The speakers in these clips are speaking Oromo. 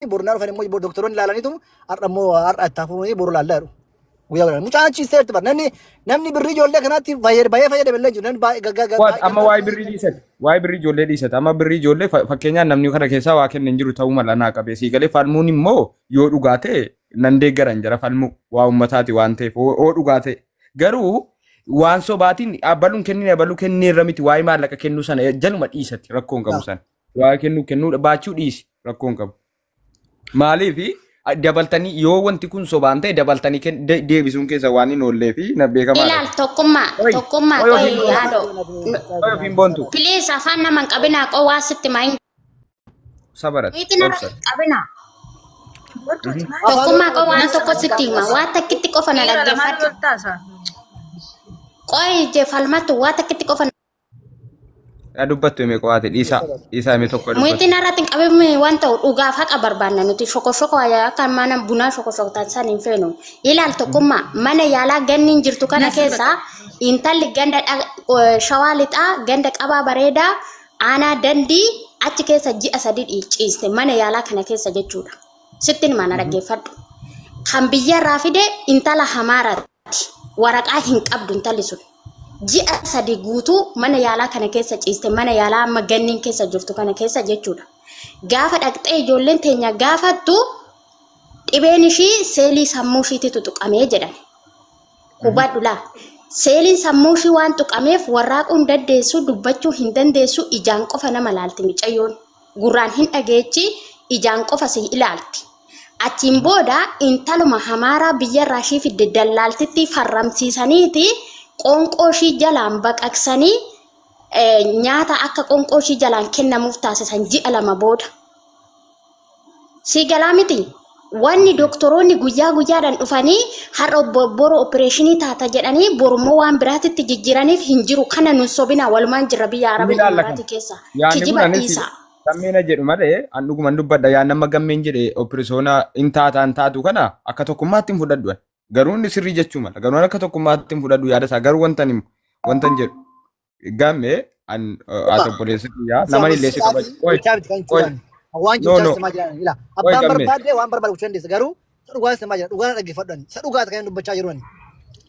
Bornaa dhufan immoo doktoroonni ilaalaniitu har'a immoo har'a itti hafuun boru laallaa jedhu. Guyyaa biraan mucaan achi seerti bar namni birrii ijoollee kanaatti baay'ee fayyadame illee jiru namni baay'ee gaggaa. Waat amma waa'ee birrii dhiisate. Waa'ee birrii ijoollee dhiisate. Amma birrii ijoollee fakkeenyaan namni kana keessaa waa kenne hin jiru ta'uu mala naa qabee. Sii galee falmuun immoo yoo dhugaa ta'e nan deeggaran jira falmuu waa uummataati waan ta'eef oo dhugaa ta'e. Garuu waan sobaatiin abaluun kennine abaluu kenneerra miti waa'ee maallaqa kennuu sana jaluma dhiisati rakkoon qabu sana. Waa'ee kennuu kennuu baachuu dhiisi rakkoon qabu. Maaliif dabaltanii yoo wanti kun sobaan ta'e dabaltanii deebisuun keessa waan hin oollee fi na beekamaadha. Ilaal tokkummaa Oi, tokkummaa oi, qoy ofiin boontu. yaado. Oi, ofiin boontu. Please afaan nama hin qabinaa qowwaa sitti maa hin Sabarat. Wiitiin irra Obsa. hin qabinaa. Tokkummaa qowwaan tokko sitti hima. Waa takkitti qofa na Dhiira lamaan dhaggeeffadhu. wal taasa. Qoy je falmattu waa takkitti qofa. Dubbattu hime qo'aate dhiisaa dhiisaa hime tokko dubbattu. Muyitiin irratti hin qabamne waan ta'u dhugaaf haqa barbaanna nuti shoko shoko akka mana bunaa shoko shoko taasisan hin feenu. Ilaal tokkummaa mana yaalaa ganni hin jirtu kana keessa intalli ganda shawaa lixaa ganda qabaa bareedaa aanaa dandii achi keessa ji'a 3 ciiste mana yaalaa kana keessa jechuudha. Sittin mana dhaggeeffadhu. Kan biyyarraa fide intala hamaaraati. Waraqaa hin qabdu intalli sun. Ji'a 3 guutuu mana yaalaa kana keessa ciiste mana yaalaa amma ganniin keessa jirtu kana keessa jechuudha. Gaafa dhaqxee ijoolleen teenya gaafattu dhibeen ishii seelii sammuu ishiitti tuqamee jedhan. Hubadhu laa. Seeliin sammuu ishii waan tuqameef warraaquu hin dandeessu, dubbachuu hin dandeessu, ijaan qofa nama laalti micayyoon. Gurraan hin dhageechi ijaan qofa si ilaalti. Achiin booda intaluma hamaaraa biyyarraa ishii fidde dallaaltitti farramsiisaniiti qoonqoo ishii jalaan baqaqsanii nyaata akka qoonqoo ishii jalaan kennamuuf taasisan ji'a 2 booda. Si galaa miti? Wanni doktoroonni guyyaa guyyaadhaan dhufanii har'a boru opereeshinii taata jedhanii borummoo waan biraatitti jijjiiraniif hin jiru. Kana nun sobinaa walumaan jirra biyya Inni Araba ilaalla kana. Imiraatii keessa. Yaanni kun Kijiba anis dhiisaa. gammeena jedhu malee an dhuguman dubbadha yaan nama gammeen jedhe opereeshoona hin taata hin taatu kana akka tokkummaatti hin fudhadhu. Garuu inni sirrii jechuu mala. Garuu akka tokkummaatti hin fudhadhu yaada isaa garuu wantan himu wantan jedhu gammee an ati obboleessa kiyyaa nama illee si kabaju. Qoy qoy Waan no jechaa no simaa jiran ila qoy abbaan gammee. barbaade waan barbaade gochuu dandeessa garuu isa dhugaa simaa jira dhugaa dhaggeeffadhu ani isa dhugaa kan dubbachaa jiru ani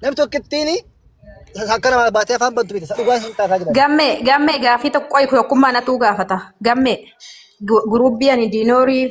namni tokkittiin akka nama baatee afaan bantu miti isa dhugaa sin taasaa jiran. Gammee gammee gaafii tokko tokkummaa natuu gaafata. Gammee guruubbii ani diinoorii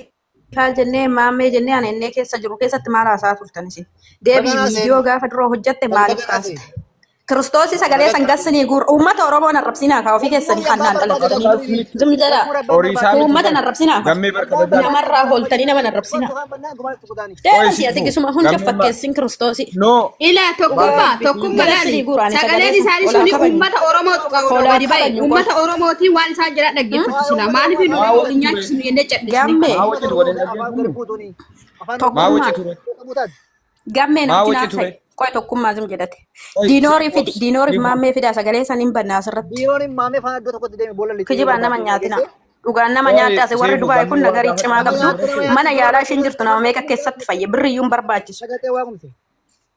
faal jennee maammee jennee ani innee keessa jiru keessatti maal haasaa turtan isin? Deebii Baganaa viidiyoo seeni gaafa dura hojjatte maaliif baganaa kaaste? seeni. Kiristoosi sagalee san gassinii guur uummata Oromoon arrabsinaa kaa ofii keessanii Abbaan kan naan barbaade dhalatanii. gammee Zum jedha Horii isaa miti uummata gamme. arrabsinaa kaa Gammee barka baddaadha. namarraa hooltanii nama arrabsinaa. Qoy Deeman si sifu ati gisuma hunda gammee ma fakkeessin Kiristoosi. no Ilaa tokkummaa tokkummaa Gassinii laali. guur ani sagalee Sagaleen san isaanii olaa suni kabanyu. uummata Oromoo tuqa Olaa gadi ba'e. kabanyu qoy. Uummata Oromootiin waan isaan jedhan dhaggeeffatu sila. Maaliif nu maa waliin wajji ture nyaachisnu jennee callisne. Gammee maa wajji waliin dhaggeeffannu maa tokkummaa wajji ture gammee maa namti wajji naaf ture ta'e qoy tokkummaa zum jedhate. qoy Diinoorii fidi obs diinooriif sifu maammee fidaa sagalee san hin banne asirratti. Biiroon maamee faana iddoo tokkotti deeme boolla lixee Kijibaan nama barbaade nyaatina. dhageesse. Dhugaan nama qoy nyaata ase warri sifu Dubaay kun gammee waa nagarii cimaa gaafadha Nama qabdu. nyaatti nama Mana nyaatti yaalaa isheen jirtu nama meeqa keessatti fayya birriyyuu hin barbaachisu. Sagatee waaqumse.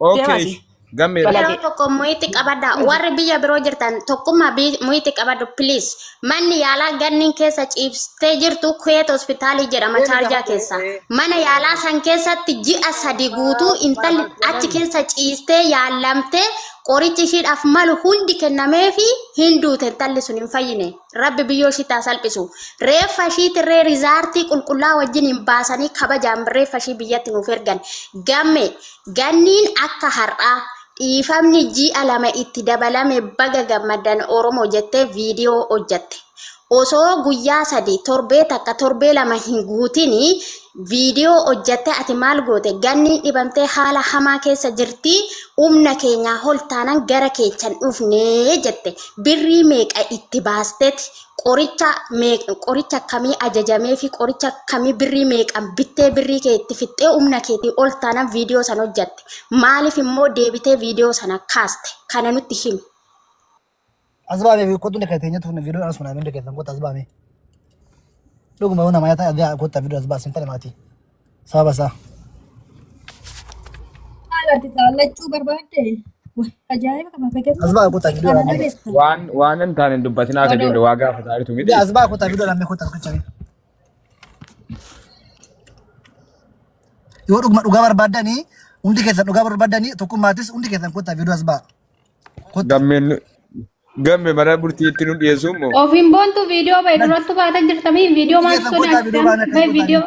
Okay Deemasi. gammee Yeroo Balagee. tokko muyitti qabadha. Warri biyya biroo jirtan tokkummaa muyitti qabadhu please. Manni yaalaa ganniin keessa ciibsitee jirtu Kuweet hospitaalii jedhama Deemi chaarjaa gaafadhu. keessa. Mana yaalaa san keessatti ji'a 3 guutuu intalli achi keessa ciistee yaallamtee qorichi ishiidhaaf malu hundi kennameefi hin duute intalli sun hin fayyine. Rabbi biyyoo ishii taa salphisu. Reeffa ishiitirree riizaartii qulqullaa wajjin hin baasanii kabajaan reeffa ishii biyyatti nuuf ergan. Gamme ganniin akka har'aa dhiifamni ji'a 2 itti dabalame baga gammadan Oromoo jettee viidiyoo hojjatte. Osoo guyyaa 3 torbee takka torbee 2 hin guutini viidiyoo hojjatte ati maal goote ganniin dhibamtee haala hamaa keessa jirti humna keenyaa ol taanan gara keechan dhufnee jette birrii meeqa itti baasteeti qoricha qoricha akkamii ajajamee fi qoricha akkamii birrii meeqan bittee birrii kee itti fixxee humna keetii ol taanan viidiyoo sana hojjatte maaliif immoo deebitee viidiyoo sana kaaste kana nutti himi. Asbaabee kottu ndekete nyatu na video asuna mende ketha kota asbaabee. Dhuguma yoo nama nyaata adda kota video asbaa sin tane maatii. Sababa isaa. Ati taallachuu barbaadde? Ajaa'iba qaba fakkii. Asbaa kota video Kana lammee. dhabeessa. waan waan hin taane dubbatinaa akka Odoo ijoollee waa gaafataa jirtu miti. Asbaa kota video lammee kota rukichame. Yoo dhuguma dhugaa barbaaddanii hundi keessan dhugaa barbaaddanii tokkummaatis hundi keessan kottaa viidiyoo as ba'a. Kottaa. Gammeen gamme mana burtiitti nu dhiyeessu immoo. Ofiin boontu viidiyoo bahe duratti baatee jirtamii viidiyoo Hundi maal keessan kottaa viidiyoo baana sodaachisaan akkas bahe kottaa. viidiyoo.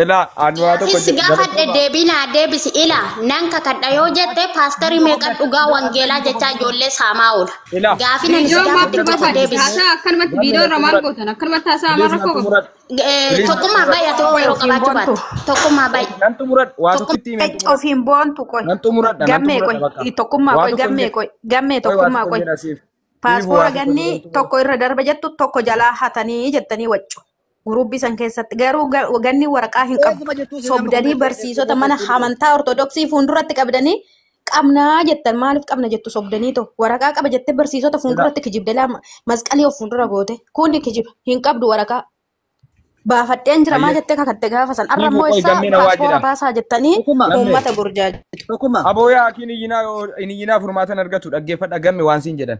Ilaa ani waa tokko Gaafis gaafadhe deebii naa deebisi ila nan kakadha yoo jette paasterii meeqa dhugaa wangeelaa jechaa ijoollee saamaa oola. Ilaa. Gaafii nan si Viidiyoo maaf gaafadhe dhufa qofa faadhi. deebisi. Haasaa akkanumatti viidiyoo irra maal gootan? Akkanumatti haasaa maal rakkoo qabu? Tokkummaa baay'atoo yeroo Ofiin qabaachuu boontu. baatte. Tokkummaa baay'e. Nan xumuradha waa tokkotti himee xumuradha. Ofiin boontu qoy. Nan xumuradha nan Gammee xumuradha bakka. qoy. Tokkummaa Waa qoy. tokko hin Gammee jedhu. qoy. Gammee Qoy waa tokkummaa tokko qoy. hin jedha siif. Siif waa Paaspoora tokko gannii hin jedhu. tokko irra darba jettu tokko jalaa hatanii jettanii waccu. Gurubbii san keessatti garuu ganni waraqaa hin qabdu. Eessuma jirtuu si nama Sobdanii barsiisota mana amantaa ortodoksii fuulduratti qabdanii qabnaa jettan maaliif qabna jettu sobdanii too waraqaa qaba jettee barsiisota fuulduratti kijibde lama masqalii of fuuldura goote kunni kijiba hin qabdu waraqaa. Baafadheen jira maa Hayya. jettee kakatte gaafa san arra Siifuu immoo qoy isaa gammee na waa paaspoora jedha. baasaa jettanii Tokkummaa. Gammee. uummata burjaajitu. Tokkummaa. Aboo yaa akiin iyyinaa furmaatan argatu dhaggeeffadha gamme waan siin jedhan.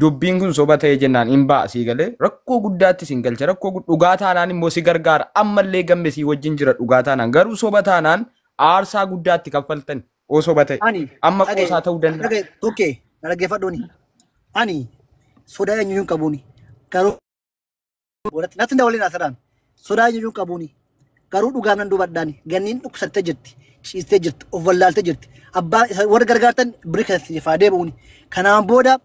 Dubbiin kun soba ta'ee jennaan hin ba'a sii galee rakkoo guddaatti siin galcha rakkoo dhugaa taanaan immoo si gargaara ammallee gamme sii wajjin jira dhugaa taanaan garuu soba taanaan aarsaa guddaatti kaffaltan oo soba ta'e Ani amma dhagaye qoosaa ta'uu danda'a. dhagaye tokkee na dhaggeeffadhuuni. Ani sodaa eenyuyyuu hin qabuuni. Garuu godhatti natti hin waliin asirraan sodaa eenyuyyuu hin qabuuni. Garuu dhugaaf nan dubbadhaani. Ganniin dhukkubsattee jirti. Ciistee jirti. Of wallaaltee jirti. Abbaa isa warri gargaartan birrii keessatti faa deebi'uuni. Kanaan booda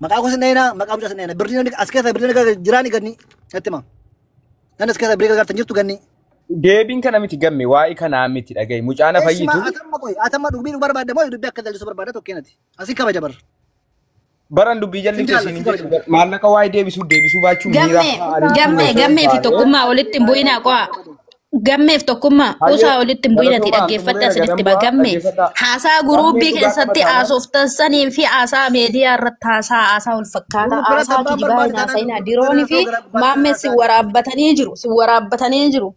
maqaa gosa hin dhayinaa maqaa mucaa hin dhayinaa. Birrii namni as keessa birrii namni jiraani ganni natti hima. Namni as keessa birrii gargaartan jirtu ganni. Deebiin kana miti gamme waa'ee kanaa miti dhagaye mucaana Eessumaa fayyitu atamma qoy atamma dubbii nu barbaadda moo dubbii akka jallisu barbaadda tokkeenati. Asii kabaja bara. baran dubbii Sin jallifte jaalla siin sin hin kabaja jedhu bara. maallaqa waa'ee deebisuu deebisuu baachuu miira Gammee haalitti gammee osoo hin gammee fi taane tokkummaa walitti hin bu'inaa qo'a. Gammeef tokkummaa hayyee usaa walitti hin bu'inati galatoomaa dhaggeeffadhaa xumureera isinitti gadan hima bu'aa gammee dhaggeeffadhaa. haasaa Gammee guruubii dhugaa qaba keessatti taanaan haasoftan sanii fi haasaa meediyaa irratti haasaa haasaa wal fakkaataa Gurgura haasaa abbaan kijibaa barbaade hin taanaan haasa'inaa gurgura diroonii fi ta'uu gara gubbaatti maammee si haasaa. waraabbatanii jiru si waraabbatanii jiru.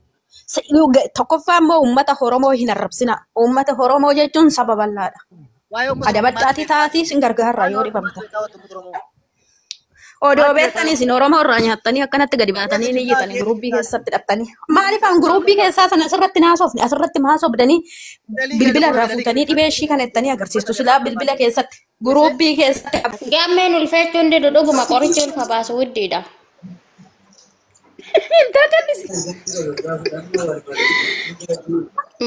Tokkoffaa immoo uummata Oromoo hin arrabsina. Uummata Oromoo jechuun saba bal'aadha. Waa'ee uummata Oromoo maal Adabadhaatii beektaa? taatii sin gargaarraa Waa'ee yoo Oromoo maal dhibamta. beektaa uummata Oromoo? Odoo Maal beektaa? beektanii isin Oromoo irraa nyaattanii akkanatti gadi Keessa baatanii ni jirtaa iyyitanii keessa guruubii jirtaa? keessatti dhaqxanii. Maaliif an guruubii keessaa sana asirratti naasofne asirratti maasobdanii Galii gali bilbila booda irraa galii fuutanii gali. dhibee ishii kana ittanii agarsiistu silaa bilbila keessatti guruubii keessatti Gammeen ulfeechuun didu dhuguma qorichi ulfa baasu widdiidha.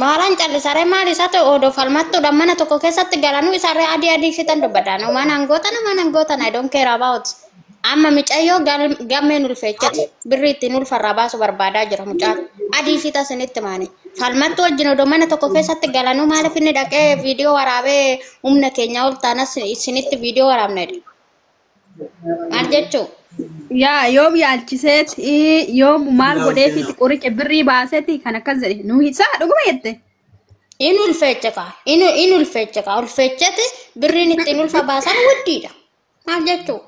Maalaan callisaree maal isaa ta'e odoo falmattuudha mana tokko keessatti galanuu isaarree adii adii fitan dubbadhaan waan hangoota nama hangoota I don't care about. Amma micayyoo gammeen ulfeechati birrii ittiin ulfarraa baasu barbaadaa jira mucaan adii fita sinitti maani. Falmattu wajjin odoo mana tokko keessatti galanuu maaliif inni dhaqee viidiyoo waraabee humna keenyaa ol taanas isinitti viidiyoo waraabnedha. Maal jechuu? Yaa yoom yaalchiseeti yoom maal godheefiti qoricha birrii baaseeti kan akkas jedhe nu isaa dhuguma jette. In ulfeecha kaa. In ulfeecha kaa. Ulfeechati birriin ittiin ulfa baasan widdiidha. Maal jechuu?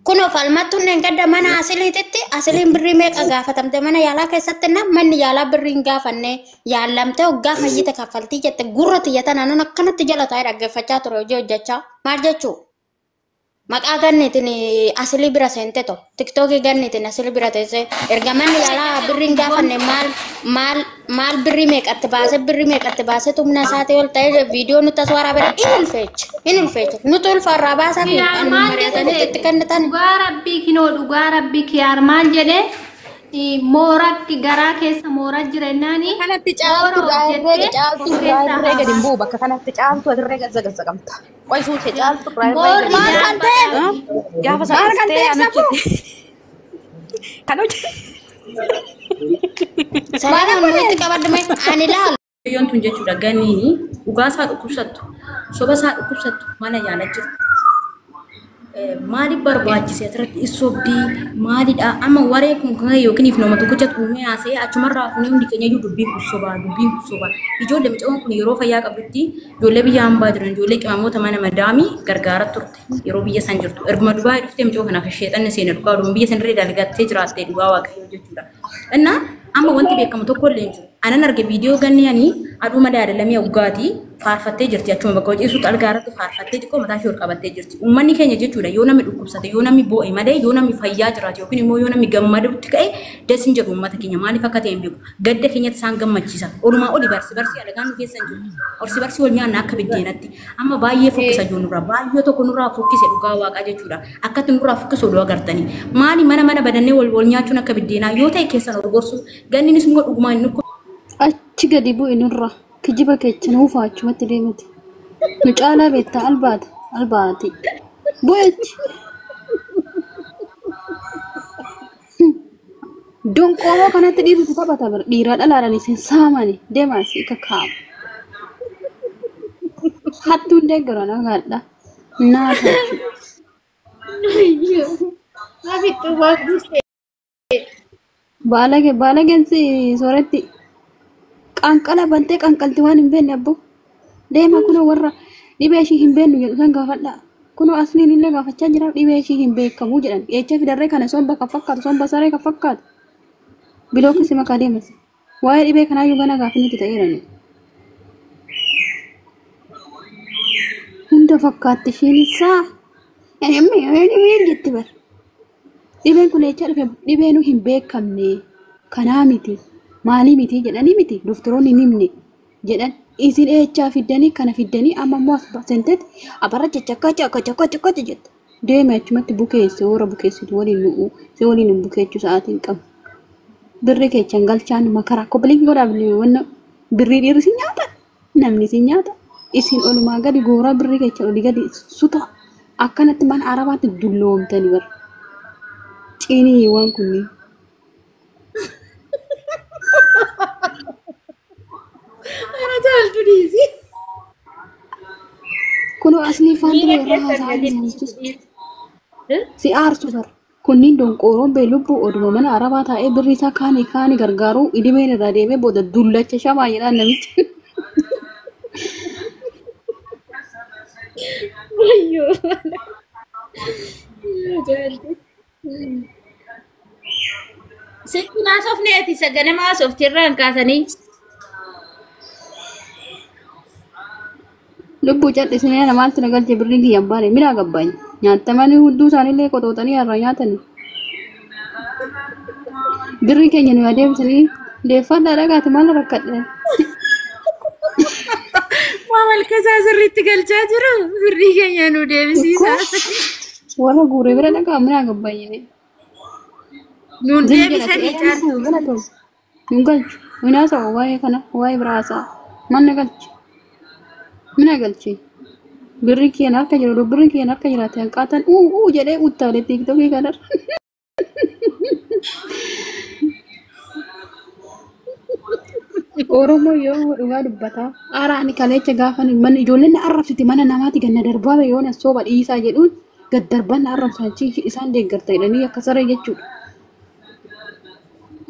Kunoo falmattuun dheengadda mana asiliititti asiliin birrii meeqa gaafatamte mana yaalaa keessatti na manni yaalaa birrii hin gaafanne yaallamte hoggaa fayyite kaffaltii jette gurra tiyyatan anuun akkanatti jala taa'ee dhaggeeffachaa ture hojii hojjechaa. Maal jechuu? Maqaa ganniitiin asilii bira seente to tiktookii ganniitiin asilii bira teessee erga manni yaalaa birrii hin gaafanne maal maal maal birrii meeqatti baasee birrii meeqatti baasee humna isaatii ol ta'ee viidiyoo nuti as waraabee in ulfeecha in ulfeecha nuti ulfa irraa baasaa fi Kiyaar kan maal mari'atanii jedhe itti kennitan. dhugaa rabbii kinoo dhugaa rabbii kiyaar maal jedhe mooratti garaa keessa moora jirennaani Kanatti moora caaltu irraa herreega hojjettee caaltu of irraa keessaa herreega haa gadi hin baasu. bu'u bakka kanatti caaltu irree gazzaqamta. Qoy suutee caaltu irraa herreega Moorri gadi hin Maal kan ta'eef? bu'u. Gaafa sana Maal kan dhuftee ta'eef an safuu? hojjete. Kan hojjete. Maal Salaama akka nuti ta'eef? qabaddume ani laalu. Biyyoon tun jechuudha ganniini dhugaa isaa dhukkubsattu soba isaa dhukkubsattu mana yaala jirtu. Maaliif barbaachise asirratti isobdii maalidha amma waree kun kan yookiin if nama tokkichatu uumee haasa'ee achumarraa fuunee hundi keenya iyyuu dubbiin kun sobaa dubbiin kun sobaa ijoollee mucaan kun yeroo fayyaa qabdutti ijoollee biyya hambaa jiran ijoollee qimamoota mana madaamii gargaara turte yeroo biyya san jirtu erguma Dubaayii dhuftee mucoo kanaaf sheexanni seena dhugaa oduma biyya sanirree dalgattee jiraattee dhugaa waaqayyoo jechuudha. Innaa amma wanti beekamu tokko illee hin jiru. Anan arge viidiyoo ganni ani aduu malee adalamee waggaati faarfattee jirti achuma bakka hojii algaa irratti faarfattee xiqqoo mataa ishee ol qabattee jirti. Uummanni keenya jechuudha yoo namni dhukkubsate yoo namni boo'e malee yoo namni fayyaa jiraate yookiin immoo yoo namni gammadutti ka'e das hin jedhu uummata keenya maaliif akka ta'e hin beeku. Gadda keenyatti isaan gammachiisa. Olumaa oli barsi barsi alagaan nu keessa hin jiru. Orsi barsi wal nyaanna akka biddeenatti. Amma baay'ee fokkisa jiru nurraa baay'ee tokko nurraa fokkise dhugaa waaqaa jechuudha. Akkatti nurraa fokkisu oduu agartanii. Maali mana mana badannee wal wal nyaachuun akka biddeenaa yoo ta'e keessan ol gorsu ganninis immoo dhugumaan inni Achi gadi bu'i nurra. Kijiba kecha nuufa achumatti deemti. Nu caalaa beektaa albaata albaati. Bu'echi. Donqooroo kanatti dhiirri taphata bara dhiiraa dhalaadhaan isin saamani deemaa si kakaamu. Hattuun deeggaran agaadha. Naata jechuudha. Baalage baalageen si sooretti qanqala bantee qanqalti waan hin beekne abbo. Deema kunoo warra dhibee ishii hin beeknu jedhu san gaafadhaa. Kunoo asliin illee gaafachaa jira dhibee ishii hin beekamu jedhan. Eecha fidarree kana somba kan fakkaatu somba saree kan fakkaatu. Biloo si makaa deemas. Waa'ee dhibee kanaayyuu gana gaafinni itti ta'eerani. Hunda fakkaatti ishiin isaa. Eenyu jetti bara. Dhibeen kun eechaa dhufe dhibeenuu hin beekamne kanaa miti maalii miti jedhanii miti doktoroonni hin himne jedhan isin eechaa fiddanii kana fiddanii amma immoo as seentetti abarra caccakkoo cakka cakka cakka jette deeme achumatti bukeesse warra bukeessitu waliin nu'u si waliin hin bukeechuu sa'aatiin qabu. Birri keechan galchaan makara kobiliin godhaa wanna birrii dhiirri si nyaata namni si nyaata isin olumaa gadi gooraa birrii keechan olii gadi suta akkanatti mana arabaatti dulloomtanii bara. Ciinii waan kunniin. Ana caaltu dhiisi. Kunoo aslii faantu Miira irraa keessan haasa'aa gadi jiran dhiisi. si aarsu bara. Kunniin donqooroon bee lubbuu oduma mana arabaa taa'ee birri isaa kaanii kaanii gargaaruu idimeen irraa deemee booda dullacha shamaa jedhaan namichi. Wayyoo. Caaltu. Sitti naasofneeti saganama haasofti irraa hin kaasanii. Lubbuu callisnee maaltu na galche birriin kiyya hin baane minaa gabbaanye. Nyaatamanii hudduu isaaniillee qotootanii har'a nyaatanii. Birri keenya nu adeemsanii deeffadhaa dhagaati maal rakkadhe. Waa malkasaa sirriitti galchaa jiru birrii keenya nu deebisiisa. Warra guuree bira dhagaa minaa gabbaanye. Nuun Zim jedha deebisanii ta'ee caaltu. galatoom. Nu galchu. Minaa sa'o waa'ee kana waa'ee biraa haasa'aa. Manna galchi. Mina galchi. Birri kiyyan harka jiru birri kiyyan harka jiraate hanqaatan uu uu jedhee uttaalee tiiktokii kanarra. Oromoo yoo dhugaa dubbataa aara ani kaleecha gaafa mana ijoolleen na arrabsiti mana namaati ganna darbaa yoo na sooba dhiisaa jedhuun gad darban na arrabsan achi isaan deeggarta jedhanii akka saree jechuudha.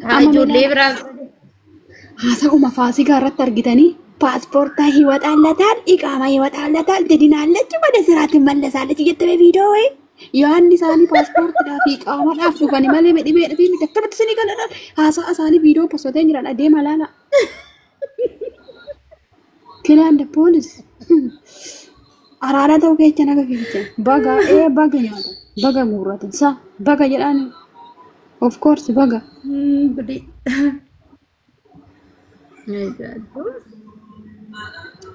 Haa Amma ijoollee minaa biraa. haasa'uma faasikaa irratti argitanii paaspoortaa hiwaxaallataan iqaama hiwaxaallataan didinaallachi mana siraatiin mallasaalachi jettame viidiyoo wayii. Yaanni isaanii paaspoortiidhaa fi iqaamaadhaaf dhufani malee dhibee dhibee miti akkanatti isinii galadhaan haasa'a isaanii viidiyoo postoteen jiran adeema laala. Kilaan de poolis. Araada ta'uu keessa naga fiigicha. Baga ee baga nyaata. Baga guurratan sa baga jedhaan of course baga.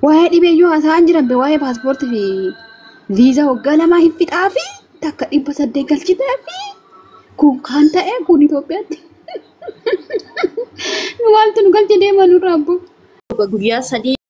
Waa'ee dhibee yoo haasa'an jiran be waa'ee paaspoortii fi viizaa waggaa lamaa hin fixaa fi takka 800 galchitee fi kun kan ta'e kun Itoophiyaatti. Nu maaltu nu galche deemaa nurraa abbo. Guyyaa sadii.